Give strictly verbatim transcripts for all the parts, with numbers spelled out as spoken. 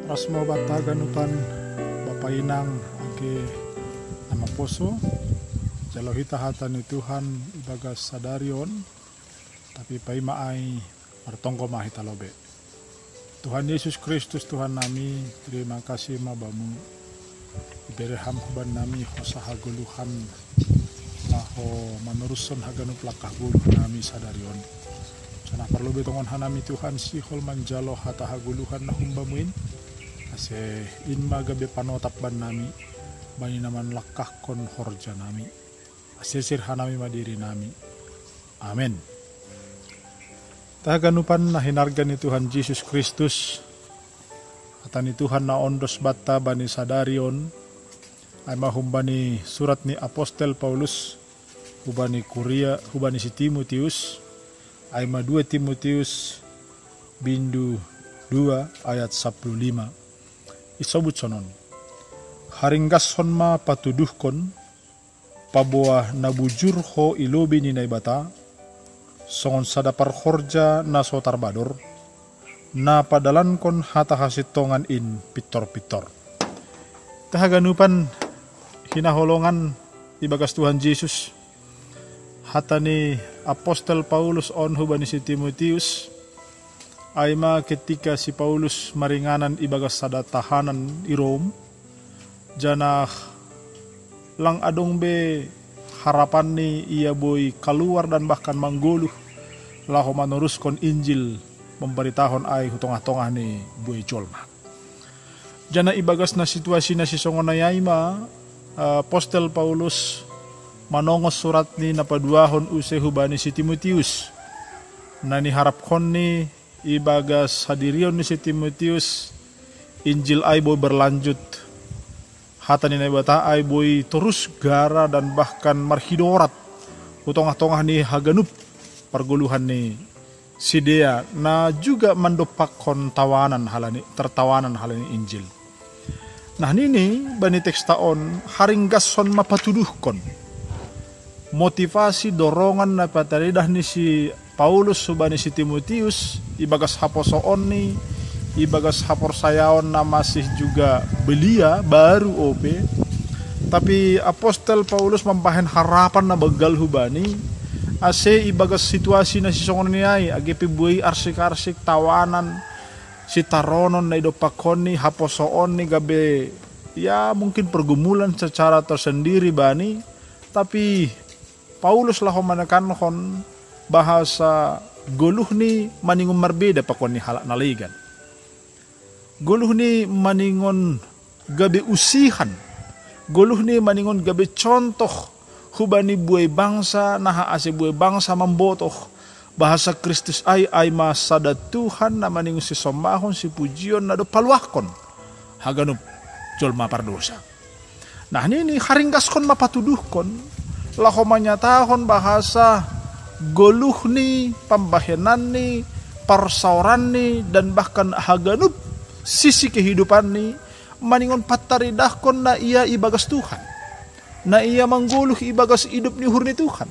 Rasmo bata ganupan bapa inang age nama poso, jalo hita hata ni Tuhan ibagas sadarion, tapi paima ai martonggo ma hita lobe. Tuhan Yesus Kristus Tuhan nami, terima kasih ma bamu. Ibereham huban nami ho sahagoluhan laho manurushon haganup langkah goluh nami sadarion. Sonang parlobei tongon hanami Tuhan sihol manjalo hata hagoluhan na humbamuin, ase in ma gabe panotap bannami bani na manlangkahkon horja nami. Asesir hanami ma diri nami. Amen. Tahaganupan na hinarga ni Tuhan Jesus Kristus, hata ni Tuhan na ondos banta bani sadarion, ai ma humbani surat ni apostel Paulus hubani kuria hubani si Timotius, ai ma dua Timotius bindu dua ayat sapuluh lima. Isobut sonon: Haringgashon ma patuduhkon, paboa na bujur ho i lobei ni Naibata, songon sada parhorja na so tarbador, na padalankon hata hasintongan in pintor-pintor. Tahaganupan hinaholongan ibagas Tuhan Jesus, hata ni apostel Paulus on hubani si Timotius, ai ma ketika si Paulus maringanan ibagas sada tahanan i Rom, janah lang adong be harapanni ia boi kaluar dan bahkan manggoluh laho manurushon Injil, mambaritahon ai hu tongah-tongah ni buei jolma. Janah ibagas na situasi na sisongon ai ma, eh, apostel Paulus manongos suratni na paduahon use hubani si Timotius, na niharaphonni ibagas hadirion ni si Timotius Injil ai boi berlanjut, hata ni Naibata ai boi torus gara dan bahkan marhidorat hu tongah-tongah ni haganup pargoluhan ni sidea na juga mandompakkon tawanan halani, tertawanan halani Injil. Nah, nini bani teksta on: Haringgashon ma patuduhkon. Motivasi dorongan na pataridah ni si Paulus hubani si Timotius ibagas haposoonni, ibagas haporsayaon na masih juga belia, baru ope. Tapi apostel Paulus mambahen harapan na banggal hubani, ase ibagas situasi na sisongon ni ai, age pe buei arsik-arsik, tawanan, sitaronon na idompakkonni, haposoonni gabe, ya, mungkin pergumulan secara tersendiri bani, tapi Paulus laho manekankon bahasa goluhni maningon marbeda pakon ni halak na legan. Goluhni maningon gabe usihan, goluhni maningon gabe contoh hubani buei bangsa, naha ase buei bangsa mambotoh bahasa Kristus ai, ai ma sada Tuhan na maningon sisombahon, sipujion, na dob paluahkon haganup jolma pardosa. Nah, nini: Haringgashon ma patuduhkon, laho manyatahon bahasa goluhni, pambahenanni, parsaoranni, dan bahkan haganup sisi kehidupanni, maningon pataridahkon na ia ibagas Tuhan, na ia manggoluh ibagas idop ni uhur ni Tuhan.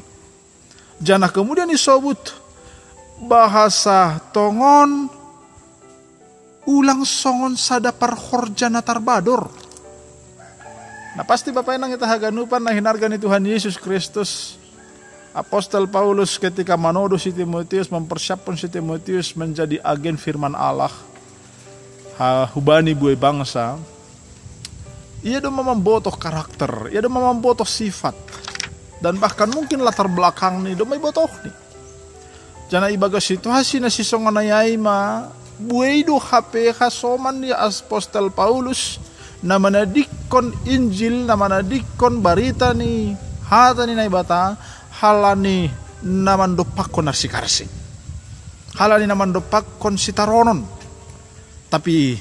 Janah kemudian isobut bahasa tongon ulang songon sada parhorja na tarbador. Na pasti bapa inang ita haganupan na hinarga ni Tuhan Yesus Kristus, apostel Paulus ketika manodo si Timotius, mempersiapkan si Timotius menjadi agen firman Allah, ha, hubani buei bangsa, ia do ma mambotoh karakter, ia do ma mambotoh sifat, dan bahkan mungkin latar belakangni do ma ibotohni. Janah ibagas situasi na sisongon ai ma, buei do hape hasoman ni apostel Paulus, na manadingkon Injil, na manadingkon barita ni hata ni Naibata, halani na mandompakkon arsik-arsik, halani na mandompakkon sitaronon. Tapi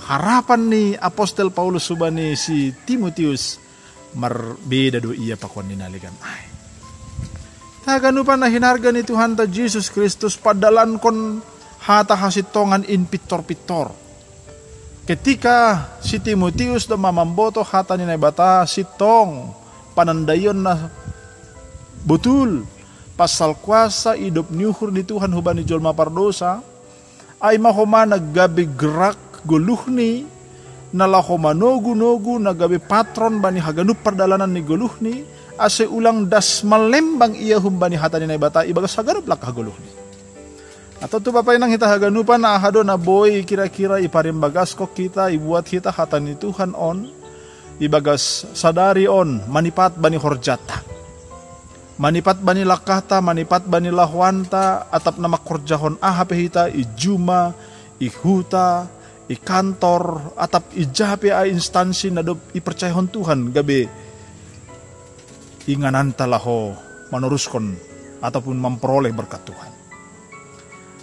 harapan ni apostel Paulus hubani si Timotius marbeda do ia pakon ni na legan ai. Haganupan na hinarga ni Tuhanta Jesus Kristus, padalankon hata hasintongan in pintor-pintor. Ketika si Timotius do ma mambotoh hata ni Naibata sintong, panandaion na botul pasal kuasa idop ni uhur ni Tuhan hubani jolma pardosa, ai ma homa na gabe gerak goluhni, na laho manogu-nogu na gabe patron bani haganup pardalanan ni goluhni, ase ulang das mallembang ia humbani hata ni Naibata ibagas haganup langkah goluhni. Atau tu Bapa inang hita haganupan, aha do na boi kira-kira iparimbagaskon hita, ibuat hita hata ni Tuhan on ibagas sadari on, manipat bani horjata, manipat bani langkahta, manipat bani lahoanta, atap na mangkorjahon aha pe hita, i juma, i huta, i kantor, atap i ja pe ai instansi na dob ipercayahon Tuhan gabe ingananta laho manoruskon ataupun mamperoleh berkat Tuhan.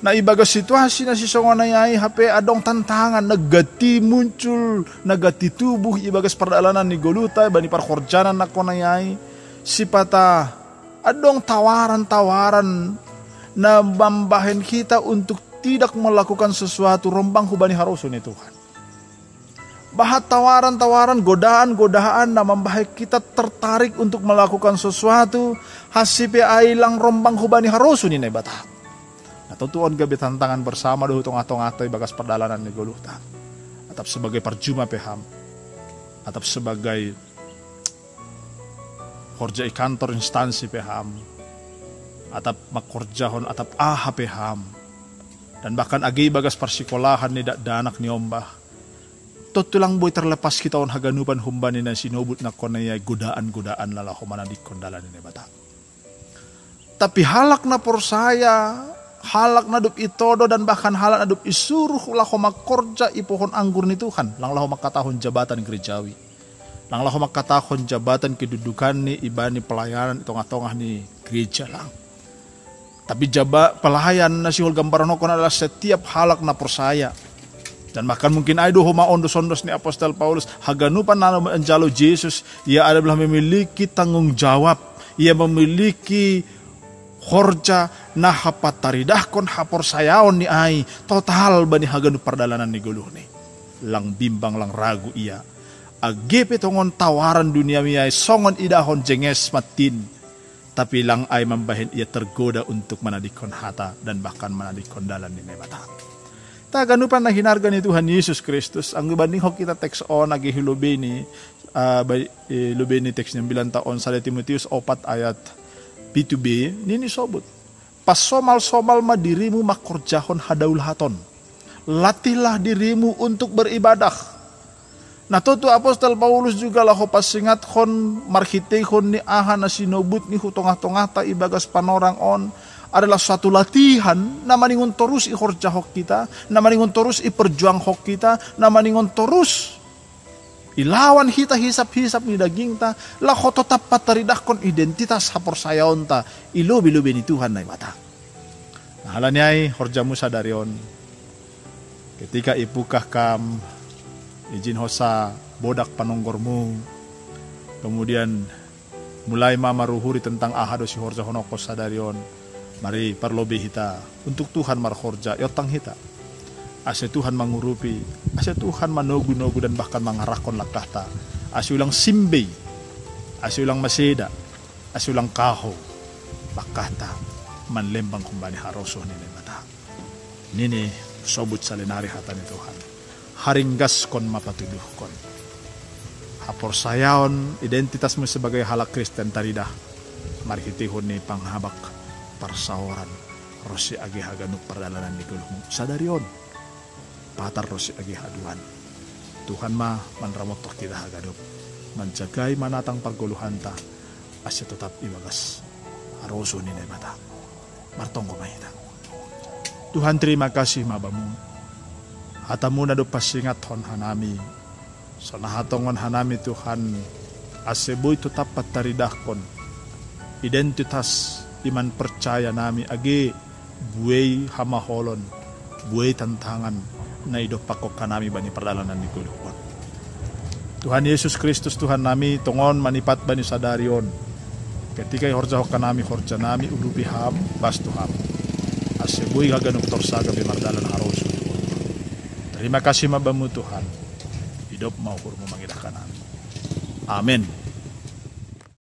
Na ibagas situasi na sisongon ai ai hape adong tantangan na gati muncul, na gati tubuh ibagas pardalanan ni goluhta bani parhorjaan nangkon ai ai, sipata adong tawaran-tawaran na mambahen hita untuk tidak melakukan sesuatu rombang hubani harosuh ni Tuhan. Bahat tawaran-tawaran, godaan-godaan na mambahen hita tertarik untuk melakukan sesuatu, hasipe ai lang rombang hubani harosuh ni Naibata. Atau tu on gabe tantangan bersama do hu tongah-tongahta ibagas pardalanan ni goluhta. Atap sebagai parjuma pe ham, atap sebagai horja i kantor instansi pe ham, atap mangkorjahon atap aha pe ham, dan bahkan age ibagas parsikolahan ni dakdanak ni ombah, tontu lang boi terlepas hita on haganupan humbani na sinobut nangkon ai godaan-godaan na laho manadingkon dalan ni Naibata. Tapi halak na porsaya, halak na dob itodo dan bahkan halak na dob isuruh laho mangkorja i pohon anggur ni Tuhan, lang laho mangkatahon jabatan gerejawi, lang laho mangkatahon jabatan kedudukanni ibani pelayanan i tongah-tongah ni gereja, lang. Tapi jaba pelayan na sihol gambarhon on adalah setiap halak na porsaya. Dan bahkan mungkin ai do homa ondos-ondos ni apostel Paulus, haganupan na manjalo Jesus, ia adalah memiliki tanggung jawab, ia memiliki horja na hapataridahkon haporsayaon ni ai total bani haganup pardalanan ni goluhni. Lang bimbang, lang ragu ia. Age pe tongon tawaran duniawi ai songon idahon jenges, matin, tapi lang ai mambahen ia tergoda untuk manadingkon hata dan bahkan manadingkon dalan ni Naibata. Haganupan na hinarga ni Tuhan Yesus Kristus, anggo ibandinghon hita teks on age hi lobei ni, ah, ba-, eh, lobei ni teks ni ambilanta on, sada Timoteus opat ayat pitu b, nini sobut: Pasomal-somal ma dirimu mangkorjahon hadaulaton. Latihlah dirimu untuk beribadah. Na tontu apostel Paulus juga laho pasingathon marhiteihon ni aha na sinobut ni hu tongah-tongahta ibagas panorang on, adalah suatu latihan na maningon torus ihorjahon hita, na maningon torus iperjuanghon hita, na maningon torus ilawan hita hisap-hisap ni dagingta, laho totap pataridahkon identitas haporsayaonta i lobei-lobei ni Tuhan Naibata. Nah, ala ni ai horjamu sadari on, ketika ipungkah kam, ijin ho sa bodak panonggormu, kemudian mulai ma maruhuri tentang aha do sihorjahononku sadari on, mari parlobei hita untuk Tuhan marhorja, iontang hita, ase Tuhan mangurupi, ase Tuhan manogu-nogu dan bahkan mangarakhon langkahta, ase ulang simbei, ase ulang maseda, ase ulang kahou langkahta manlembang humbani harosuh ni Naibata. Nini sobut salinari hata ni Tuhan: Haringgaskon ma patuduhkon. Haporsayaon, identitasmu sebagai halak Kristen taridah marhiteihon ni panghabak parsaoran ronsi age haganup pardalanan ni goluhmu sadari on, patar ronsi age haduan. Tuhan ma manramothon hita haganup, manjagai manatang pargoluhanta, ase totap ibagas harosuh ni Naibata. Martonggo ma hita. Tuhan, terima kasih ma Bamu. Hatamu na dob pasingathon hanami, sonaha tongon hanami Tuhan, ase boi totap pataridahkon identitas iman percaya nami age buei hamaolon, buei tantangan na idompakhon hanami bani pardalanan ni goluh on. Tuhan Yesus Kristus Tuhan nami, tongon manipat bani sadari on, ketika ihorjahon hanami horja nami, urupi Ham, bastu Ham, ase boi haganup torsa gabe mardalan harosuh. Terima kasih ma Bamu Tuhan. Idop ma uhurmu mangidah hanami. Amen.